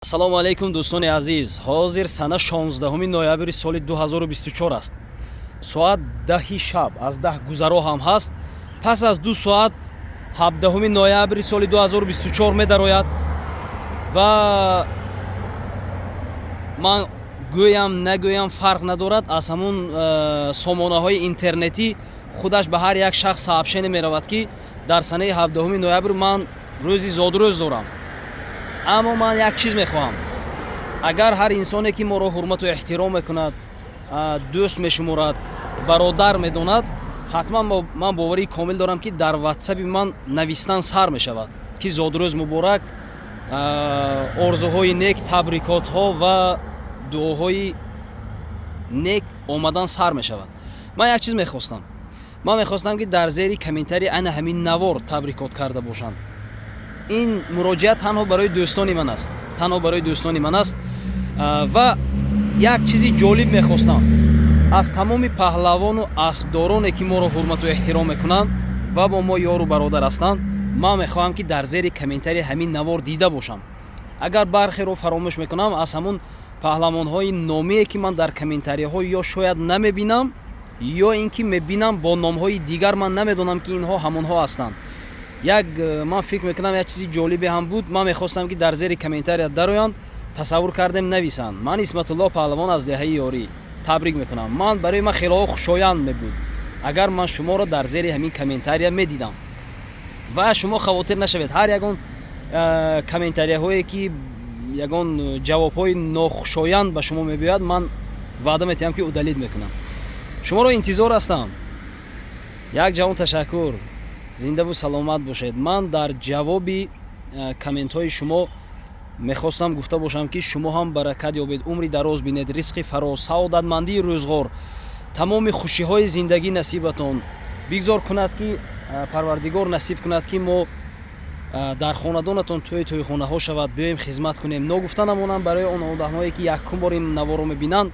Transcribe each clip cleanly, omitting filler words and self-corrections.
Ассалому алайкум, дӯстони азиз. Ҳозир сана 16 ноябри соли 2024 аст. Соат 10-и шаб, аз 10 гузаро ҳам ҳаст. Пас аз 2 соат 17 ноябри соли 2024 медарояд ва ман гӯям, нагӯям, фарқ надорад. Аз ҳамун сомонаҳои интернетӣ худаш ба ҳар як шахс сообщение меравад, ки дар санаи 17 ноябр ман рӯзи зодрӯз дорам. Аммо ман як чиз мехоҳам: агар ҳар инсоне, ки моро ҳурмату эҳтиром мекунад, дӯст мешуморад, бародар медонад, ҳатман ман боварии комил дорам, ки дар ватсаби ман навистан сар мешавад, ки зодрӯз муборак, орзуҳои нек, табрикотҳо ва дуоҳои нек омадан сар мешавад. Ман як чиз мехостам: ман мехостам, ки дар зери комментарий ана ҳамин навор табрикот карда бошанд. Ин муроҷиат танҳо барои дӯстони ман аст, танҳо барои дӯстони ман аст. Ва як чизи ҷолиб мехостам аз тамоми паҳлавону аспдороне, ки моро ҳурмату эҳтиром мекунанд ва бо мо ёру бародар ҳастанд. Ман мехоҳам, ки дар зери комментарии ҳамин навор дида бошам. Агар бархеро фаромӯш мекунам, аз ҳамун паҳлавонҳои номие, ки ман дар комментарияҳо ё шояд намебинам, ё ин ки мебинам бо номҳои дигар, ман намедонам, ки инҳо ҳамонҳо ҳастанд. Як ман фикр мекунам, як чизи ҷолибе ҳам буд. Ман мехостам, ки дар зери комментария дароянд, тасаввур кардем, нависанд: «Ман Исматулло паҳлавон аз деҳаи Ёрӣ табрик мекунам». Ман барои ман хелоҳо хушоянд мебуд, агар ман шуморо дар зери ҳамин комментария медидам. Ва шумо хавотир нашавед, ҳар ягон комментарияҳое, ки ягон ҷавобҳои нохушоянд ба шумо мебиёяд, ман ваъда метиҳам, ки удалить мекунам. Шуморо интизор ҳастам. Як ҷаҳон ташаккур, зиндаву саломат бошед. Ман дар ҷавоби комментҳои шумо мехостам гуфта бошам, ки шумо ҳам баракат ёбед, умри дароз бинед, ризқи фароз, саодатмандии рӯзғор, тамоми хушиҳои зиндагӣ насибатон бигзор кунад, ки Парвардигор насиб кунад, ки мо дар хонадонатон тӯи тӯйхонаҳо шавад, биёем, хизмат кунем. Ногуфта намонам, барои он одамҳое, ки якум бор ин наворо мебинанд,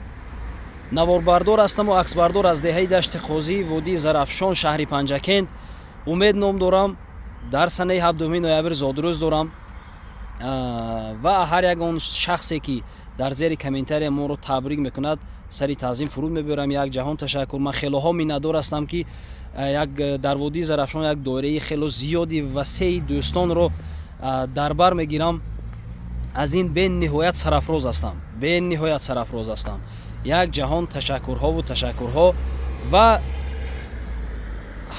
наворбардор ҳастаму аксбардор аз деҳаи Дашти Қозӣ, водии Зарафшон, шаҳри Панҷакент. Умед ном дорам. Дар санаи 7 ноябр зодрӯз дорам. Ва ҳар як он шахсе, ки дар зери комментария моро табрик мекунад, сари таъзим фуруд мебарам. Як ҷаҳон ташаккур. Ман хелоҳо миннатдор ҳастам, ки як дар водии Зарафшон як доираи хело зиёди васеи дӯстонро дар бар мегирам. Аз ин бениҳоят сарафроз ҳастам, бениҳоят сарафроз ҳастам. Як ҷаҳон ташаккурҳову ташаккурҳо. Ва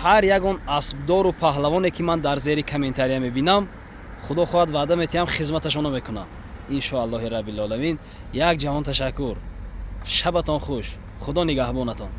ҳар ягон аспдору паҳлавоне, ки ман дар зери комментария мебинам, худо хоҳад, ваъда метиҳам, хизматашонро мекунам, иншоаллоҳи раббилоламин. Як ҷаҳон ташаккур, шабатон хуш, Худо нигаҳбонатон.